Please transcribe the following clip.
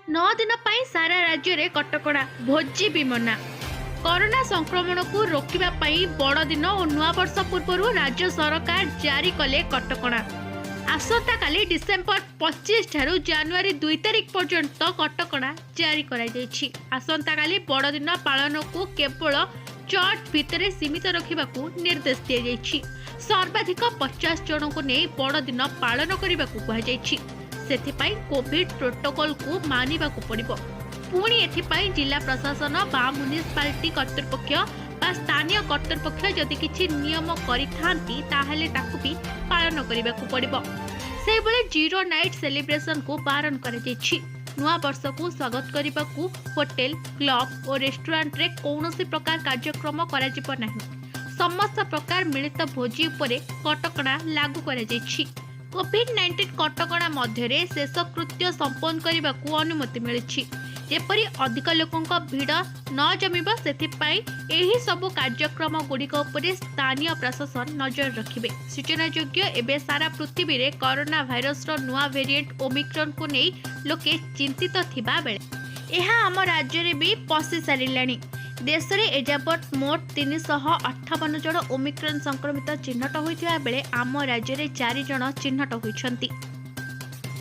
9 ଦିନ ପାଇଁ ସାରା ରାଜ୍ୟରେ କଟକଣା, ଭୋଜି ବି ମନା। କରୋନା ସଂକ୍ରମଣକୁ ରୋକିବା ପାଇଁ ବଡ଼ଦିନ ଓ ନୂଆବର୍ଷ ପୂର୍ବରୁ ରାଜ୍ୟ ସରକାର ଜାରି କଲେ କଟକଣା। ଆସନ୍ତାକାଲି ଡିସେମ୍ବର 25 ଠାରୁ ଜାନୁଆରୀ 2 ତାରିଖ ପର୍ଯ୍ୟନ୍ତ କଟକଣା ଜାରି କରାଯାଇଛି। ଆସନ୍ତାକାଲି ବଡ଼ଦିନ ପାଳନକୁ କେବଳ ଚର୍ଚ୍ଚ ଭିତରେ ସୀମିତ ରଖିବାକୁ ନିର୍ଦ୍ଦେଶ ଦିଆଯାଇଛି। ସର୍ବାଧିକ 50 ଜଣଙ୍କୁ ନେଇ ବଡ଼ଦିନ ପାଳନ କରିବାକୁ କୁହାଯାଇଛି। ସେଥିପାଇଁ କୋଭିଡ ପ୍ରୋଟୋକଲକୁ ମାନିବାକୁ ପଡ଼ିବ। ପୁଣି ଏଥିପାଇଁ ଜିଲ୍ଲା ପ୍ରଶାସନ ବା ମ୍ୟୁନିସିପାଲିଟି କର୍ତ୍ତୃପକ୍ଷ ବା ସ୍ଥାନୀୟ କର୍ତ୍ତୃପକ୍ଷ ଯଦି କିଛି ନିୟମ କରିଥାନ୍ତି, ତାହେଲେ ତାକୁ ବି ପାଳନ କରିବାକୁ ପଡ଼ିବ। ସେହିଭଳି ଜିରୋ ନାଇଟ୍ ସେଲିବ୍ରେସନକୁ ବାରଣ କରାଯାଇଛି। ନୂଆ ବର୍ଷକୁ ସ୍ୱାଗତ କରିବାକୁ ହୋଟେଲ, କ୍ଲବ ଓ ରେଷ୍ଟୁରାଣ୍ଟରେ କୌଣସି ପ୍ରକାର କାର୍ଯ୍ୟକ୍ରମ କରାଯିବ ନାହିଁ। ସମସ୍ତ ପ୍ରକାର ମିଳିତ ଭୋଜି ଉପରେ କଟକଣା ଲାଗୁ କରାଯାଇଛି। କୋଭିଡ 19 କଟକଣା ମଧ୍ୟରେ ଶେଷକୃତ୍ୟ ସମ୍ପନ୍ନ କରିବାକୁ ଅନୁମତି ମିଳିଛି। ଯେପରି ଅଧିକ ଲୋକଙ୍କ ଭିଡ଼ ନ ଜମିବ, ସେଥିପାଇଁ ଏହି ସବୁ କାର୍ଯ୍ୟକ୍ରମ ଗୁଡ଼ିକ ଉପରେ ସ୍ଥାନୀୟ ପ୍ରଶାସନ ନଜର ରଖିବେ। ସୂଚନାଯୋଗ୍ୟ, ଏବେ ସାରା ପୃଥିବୀରେ କରୋନା ଭାଇରସର ନୂଆ ଭେରିଏଣ୍ଟ ଓମିକ୍ରନକୁ ନେଇ ଲୋକେ ଚିନ୍ତିତ ଥିବା ବେଳେ ଏହା ଆମ ରାଜ୍ୟରେ ବି ପଶି ସାରିଲାଣି। ଦେଶରେ ଏଯାବତ୍ ମୋଟ 358 ଜଣ ଓମିକ୍ରନ୍ ସଂକ୍ରମିତ ଚିହ୍ନଟ ହୋଇଥିବା ବେଳେ ଆମ ରାଜ୍ୟରେ 4 ଜଣ ଚିହ୍ନଟ ହୋଇଛନ୍ତି।